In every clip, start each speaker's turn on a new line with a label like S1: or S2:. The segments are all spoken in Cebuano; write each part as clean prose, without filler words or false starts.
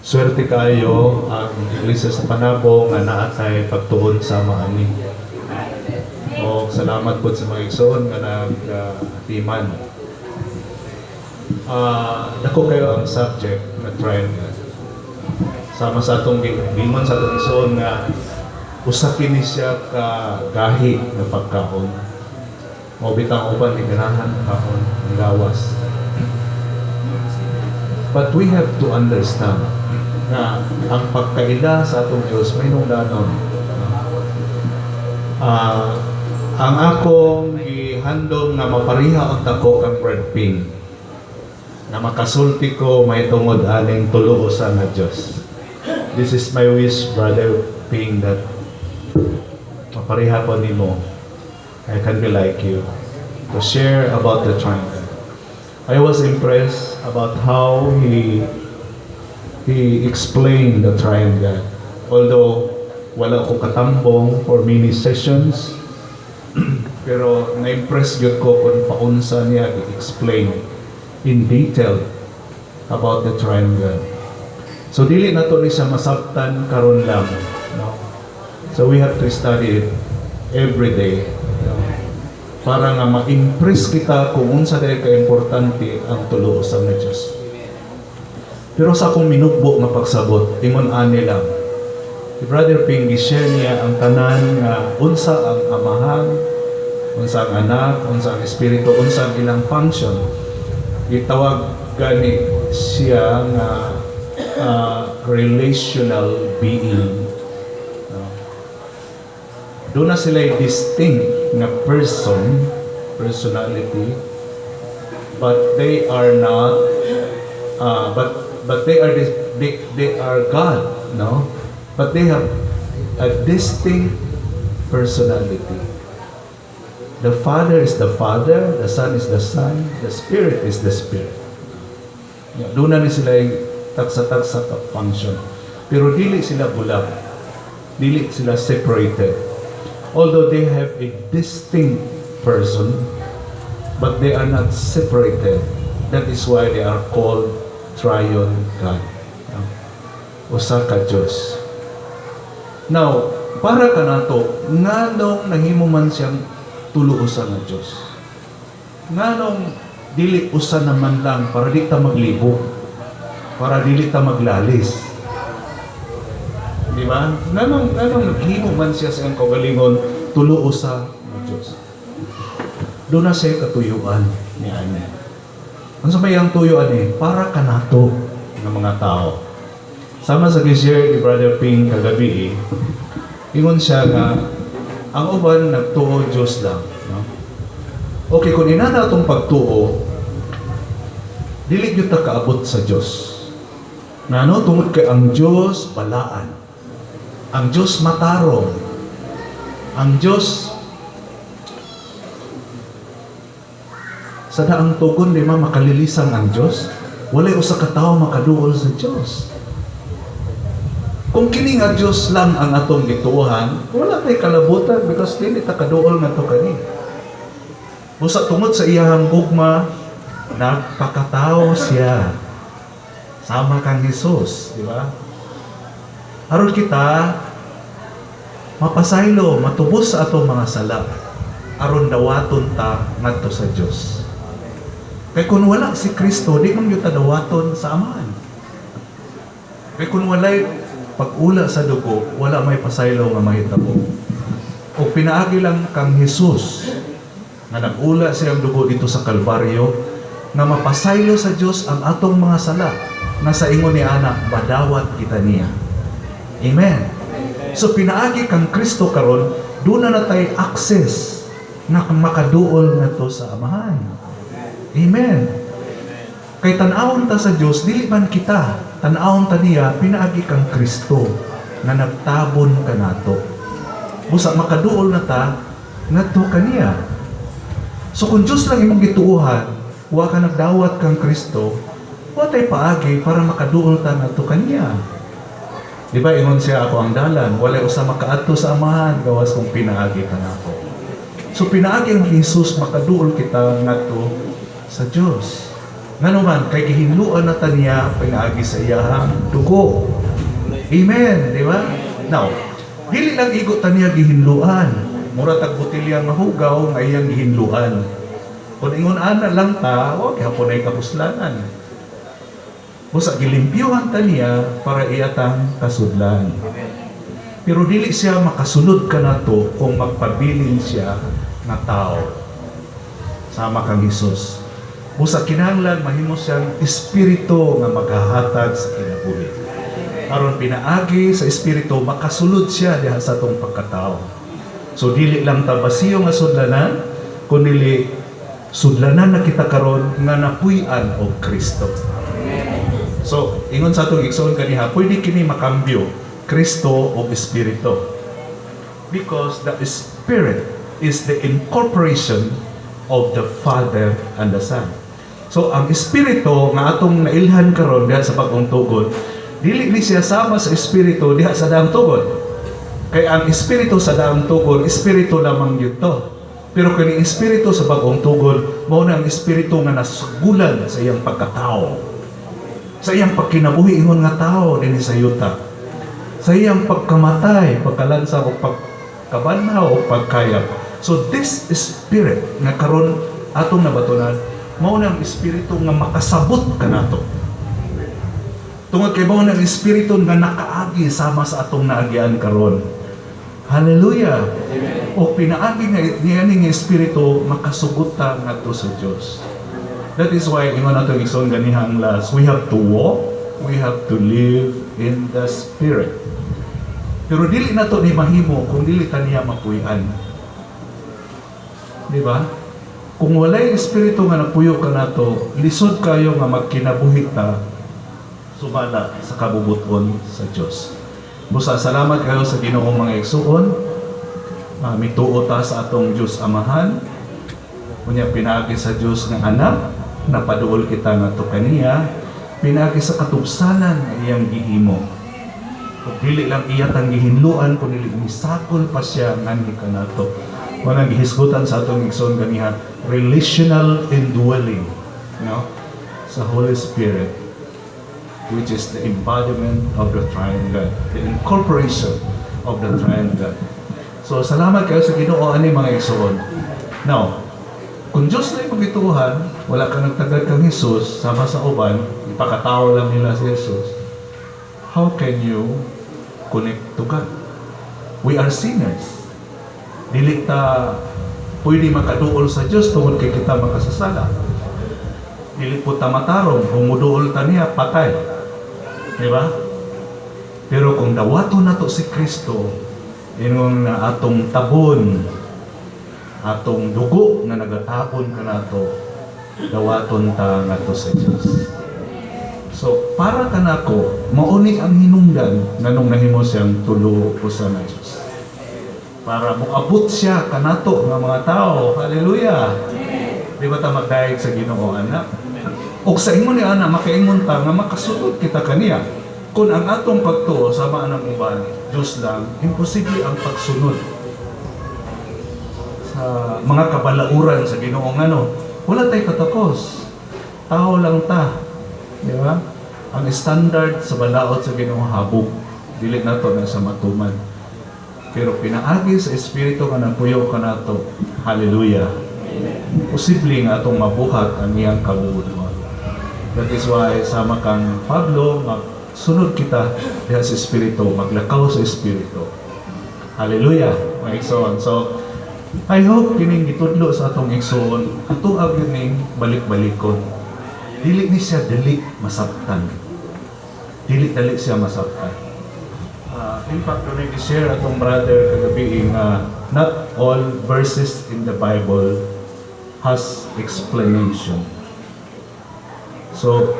S1: Swerte kayo ang Iglesia sa Panabo nga naa tay pagtuon sa maani. O salamat po sa mga igsoon nga nagatiman. Dako kayo ang subject na Triune God. Sama sa atong giingon sa atong igsoon nga usa kini siya ka gahi nga pagkaon. Mao bitang uban di ganahan kaon ang gawas. But we have to understand na ang pagkaila sa atong Diyos may nungdanon. Ang akong gihandom nga mapariha unta ko kang Brad Ping na makasulti ko mahitungod aning tuluosa nga Dios. This is my wish, Brother Ping, that mapariha ko nimo. I can be like you to share about the Triune God. I was impressed about how he explained the Triune God. Although wala ko katambong for many sessions, pero na-impress gyud ko kung paunsa niya i-explain in detail about the Triune God. So dili na to ni siya masabtan karon lang, no? So we have to study it every day, no? Para nga ma-impress kita kung unsa dahil ka-importante ang tuluosa nga Diyos. Pero sa akong minugbo nga pagsabot, ingon ani lang. Si Brother Ping, gi-share niya ang tanan nga unsa ang Amahan, unsa ang Anak, unsa ang Espiritu, unsa ang ilang function. Gitawag gani siya nga relational being. No? Doon na sila distinct nga person, personality, but they are not, but they are God, no? But they have a distinct personality. The Father is the Father, the Son is the Son, the Spirit is the Spirit. Yeah, doon na ni sila yung tagsa-tagsa ka function. Pero dili sila bulag. Dili sila separated. Although they have a distinct person, but they are not separated. That is why they are called Triune God. No? Usa ka Diyos. Now, para kanato, nganong nahimo man siyang tuluosa nga Diyos? Nganong dili usa naman lang para di ta maglibog? Para dili ta maglalis? Di ba? Nganong naghimo man siya sa iyang kaugalingon tuluosa nga Diyos? Doon na siya katuyuan ni ani. Ang sa may ang tuyuan eh, para kanato ng mga tao. Sama sa gi-share ni Brother Ping kagabi eh, ingon siya nga, ang uban nagtuo Diyos lang. No? Okay, kung inana atong pagtuo, dili gyud ta kaabot sa Diyos. Ngano? Tungod kay ang Diyos balaan. Ang Diyos matarong. Ang Diyos sa daang tugon, di ba, makalilisang ang Diyos? Walay usa ka tawo makaduol sa Diyos. Kung kini nga Diyos lang ang atong gituohan, wala tay kalabutan because dili ta kaduol ngadto kani. Busa tungod sa iyahang gugma, nagpakatao siya. Sama kang Jesus, di ba? Aron kita mapasaylo, matubos sa atong mga sala, aron dawaton ta ngadto sa Dios. Kay kung wala si Kristo, di man gyud ta dawaton sa Amahan. Kay kung walay pag-ula sa dugo, wala may pasaylo nga mahitabo. O pinaagi lang kang Jesus nga nag-ula siyang dugo dito sa Kalbaryo nga mapasaylo sa Dios ang atong mga sala nga sa ingon ni ana madawat kita niya. Amen. So pinaagi kang Kristo karon, doon na natay access nga makaduol ngadto sa Amahan. Amen. Kay tan-awon ta sa Dios, dili man kita tan-awon ta niya pinaagi kang Kristo nga nagtabon kanato. Busa makaduol na ta ngadto kaniya. So kung Dios lang imong gituohan, wa ka nagdawat kang Kristo, wa tay paagi para makaduol ta ngadto kaniya. Di ba ingon siya, "Ako ang dalan, walay usa makaadto sa Amahan gawas kung pinaagi kanako." So pinaagi ang Jesus makaduol kita ngadto sa Dios. Ngano man, kay gihinluan na ta niya pinaagi sa iyahang dugo. Amen, di ba? Now, dili lang igo ta niya gihinluan. Mura tag botelya nga hugaw nga iyang gihinluan. Kung ingon ana lang ta, wa gihapon ay kapuslanan. Busa gilimpyuhan ta niya para iya tang kasudlan. Pero dili siya makasunod kanato kung magpabilin siya nga tao. Sama kang Hesus. Busa kinahanglan mahimo siyang espiritu nga maghahatag sa kinabuhi. Aron pinaagi sa espiritu, makasulod siya diha sa atong pagkatao. So dili lang ta basiyo nga sudlanan, kundi sudlanan na kita karon nga napuy-an og Kristo. So, ingon sa atong igsoon kaniha, pwede kini makambyo Kristo o Espiritu. Because the Spirit is the incorporation of the Father and the Son. So, ang Espiritu nga atong nailhan karon diha sa Bag-ong Tugon, dili ni siya sama sa Espiritu diha sa Daang Tugon. Kay ang Espiritu sa Daang Tugon, Espiritu lamang gyud to. Pero kini Espiritu sa Bag-ong Tugon, mao na ang Espiritu nga nasugulan sa iyang pagkatao. Sa iyang pagkinabuhi ingon nga tao dinhi sa yuta. Sa iyang pagkamatay, pagkalansang o pagkabanhaw o pagkayab. So this spirit nga karon atong nabatunan, mao na ang espiritu nga makasabot kanato. Tungod kay mao na ang espiritu nga nakaagi sama sa atong naagian karon. Hallelujah. O pinaagi nga niya ning espiritu, makasugot ta ngadto sa Dios. That is why ingon nato igsoon ganiha ang last, we have to walk, we have to live in the Spirit. Pero dili nato ni mahimo kung dili ta niya mapuy-an. Di ba? Kung walay espiritu nga napuyo kanato, lisod kayo nga magkinabuhi ta sumala sa kabubuton sa Dios. Busa salamat kayo sa Ginoong, mga igsuon. Mituo ta sa atong Dios Amahan. Unya pinaagi sa Dios nga Anak, napaduol kita ngadto kaniya, pinaagi sa katubsanan nga iyang gihimo. Kung dili lang iya tang gihinluan, kun dili misakol pa siya nganhi kanato. Walang gihisgutan sa atong igsoon ganiha, relational indwelling, no? Sa Holy Spirit, which is the embodiment of the Triune God, the incorporation of the Triune God. So salamat kayo sa Ginoo ani, mga igsoon. Now, kung Diyos na imong gituohan, wala ka nagtagad kang Jesus, sama sa uban, ipakatao lang nila si Jesus, how can you connect to God? We are sinners. Dili ta pwede makaduol sa Diyos tungod kay kita makasasala. Dili po ta matarong, kung muduol ta niya, patay. Di ba? Pero kung dawaton nato si Kristo, ingon na atong tabon, atong dugo nga nagatabon kanato, dawaton ta ngadto sa Dios. So, para kanako, mauni ang hinungdan nganong nahimo siyang tulo usa na Dios. Para moabot siya kanato nga mga tao. Hallelujah. Di ba ta magdayeg sa Ginoo ana? Og sa ingon ni ana, makaingon ta nga makasulod kita kaniya. Kung ang atong pagtuo sama anang uban, Diyos lang, imposible ang pagsunod sa mga kabalauran sa Ginoo, ngano wala tay katapos. Tao lang ta. Di ba? Ang standard sa balaod sa Ginoo habog. Dili nato na sa matuman. Pero pinaagi sa Espiritu nga nagpuyo kanato. Hallelujah. Posible nga atong mabuhat ang iyang kabubuton. That is why sama kang Pablo, magsunod kita diha sa Espiritu, maglakaw sa Espiritu. Hallelujah, mga igsoon. So, I hope kining gitudlo sa atong igsoon, ato gyud ning balik-balikon. Dili ni siya dali masabtan. Dili dali siya masabtan. In fact, doon share atong brother kagabi nga not all verses in the Bible has explanation. So,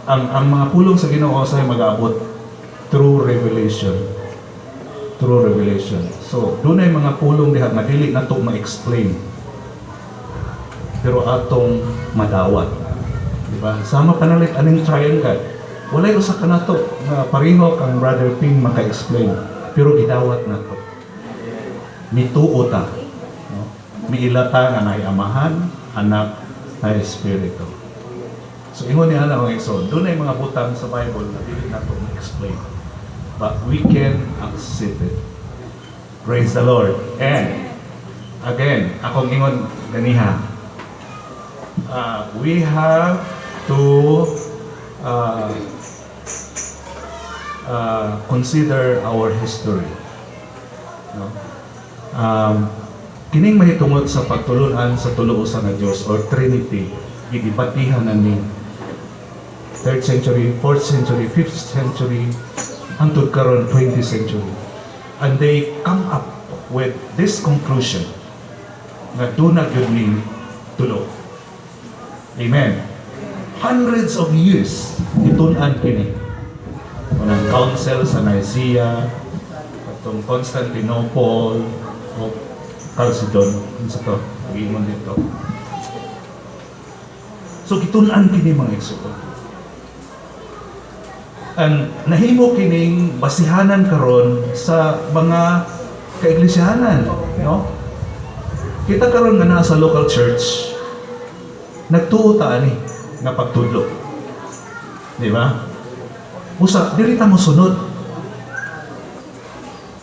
S1: ang mga pulong sa Ginoo sa mag-aabot through revelation. Through revelation. So, doon ay mga pulong diha nga dili nato ma-explain. Pero atong madawat. Di ba? Sama panalit aning Triune God. Walay usa ka nato nga pareho kang Brother Ping maka-explain. Pero gidawat nato. Mituo ta. No? Miila ta nga naay Amahan, Anak, naay Espiritu. So ingon niya na, mga igsoon, dunay mga butang sa Bible na dili nato ma-explain. But we can accept it. Praise the Lord. And again, akong ingon ganiha, we have to consider our history. No? Kining mahitungod sa pagtulunan sa tulo usa nga Dios or Trinity, gidibatihan na ni 3rd century, 4th century, 5th century, hangtod karon 20th century. And they come up with this conclusion nga duna gyud ni tulo. Amen. Hundreds of years gitun-an kini. Unang council sa Nicaea, atong Constantinople, o Chalcedon, unsa to? Giingon dito. So gitun-an kini, mga igsoon. Ang nahimo kining basihanan karon sa mga kaiglisyahanan, no? Kita karon nga naa sa local church, nagtuo ta ani nga pagtudlo. Di ba? Usa, dili ta mo sunod.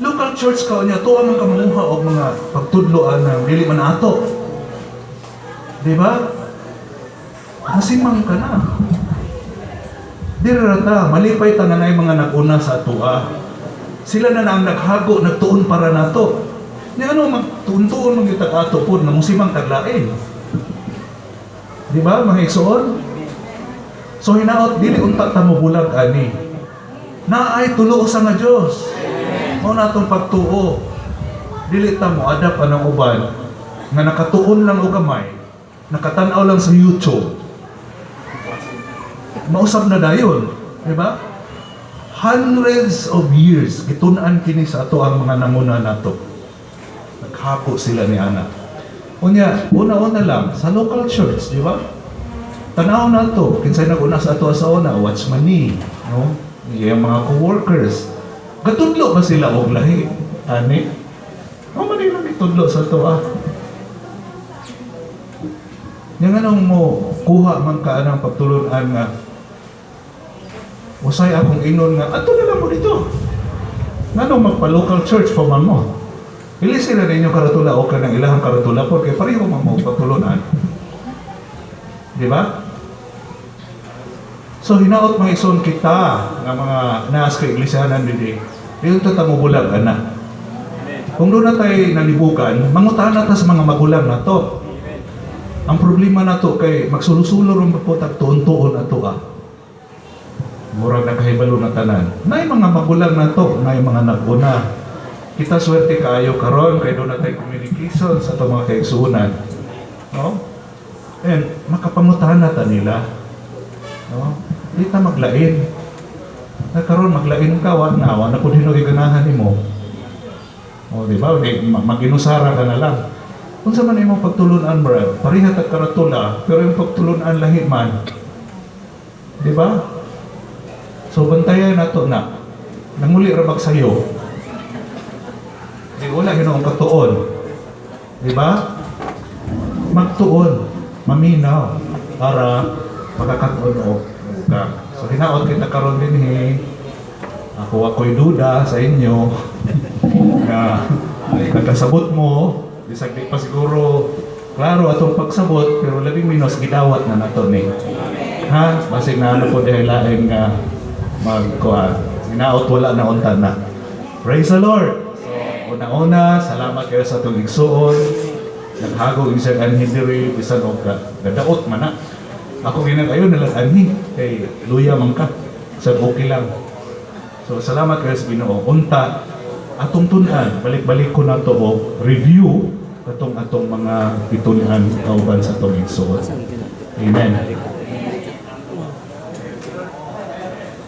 S1: Local church ka niya, tuwa man ka manguha og mga pagtudloan na dili man ato. Di ba? Masimang ka na. Diri ra ta, malipay ta nga naay mga nag-una sa atoa. Sila na na ang naghago, nagtuon para nato. Ni ano magtuon-tuon man gyud tag ato pod nga musimang taglain. Di ba, mga igsoon? So hinaot dili unta ta mobulag ani. Naay tulo usa nga Dios. Mao na atong pagtuo. Dili ta mo adapt anang uban nga nakatuon lang og gamay, nakatan-aw lang sa YouTube. Mausab na dayon, di ba? Hundreds of years gitun-an kini sa ato ang mga nanguna nato. Naghako sila ni ana. Unya, una-una lang sa local church, di ba? Tanaw nato, kinsay nag-una sa ato sa una, watchman ni, no? Iyang mga co-workers. Gatudlo ba sila og lahi? Ani? O man nila gitudlo sa ato ah. Nga nganong mo kuha man ka anang pagtulunan nga usay akong ingnon nga adto na lang mo dito. Nganong magpa-local church pa man mo? Dili sila ninyo karatula o kanang ilahang karatula porque pareho man mo pagtulunan. Di ba? So hinaot, mga igsoon, kita nga mga naas ka iglisyahanan dili. Dili ta mo bulag ana. Kung duna tay nalibukan, mangutana ta sa mga magulang nato. Ang problema nato kay magsulo-sulo ron po tag tuon-tuon ato ah. Murag nakahibalo na tanan. Naay mga magulang nato, naay mga nag-una. Kita swerte kaayo karon kay duna tay communication sa atong mga kaigsuonan. No? And makapangutana ta nila. No? Di ta maglain. Na karon maglain ka wa na pud hinuoy ganahan nimo. O di ba? Di, maginusara ka na lang. Unsa man imong pagtulunan, brad? Pareha tag karatula, pero yung pagtulunan lahi man. Di ba? So bantayan nato na. Nanguli ra bag sayo. Di wala hinuong katuon. Di ba? Magtuon, maminaw para makakatuon og buka. So hinaot kita karon dinhi. Ako ako'y duda sa inyo nga nakasabot mo, bisag di pa siguro klaro atong pagsabot, pero labing menos gidawat na nato ni. Ha? Basig na ano po dahil lain nga magkuha. Hinaot wala na unta na. Praise the Lord! So, una-una, salamat kayo sa atong igsuon. Naghago isang anhi diri, bisan og gadaot man na. Ako ginag ayo nalang anhi kay luya man ka. Sa okay lang. So salamat kayo sa Ginoo. Unta atong tun-an, balik-balik ko na to og review katong atong mga gitun-an kauban sa atong igsuon. Amen.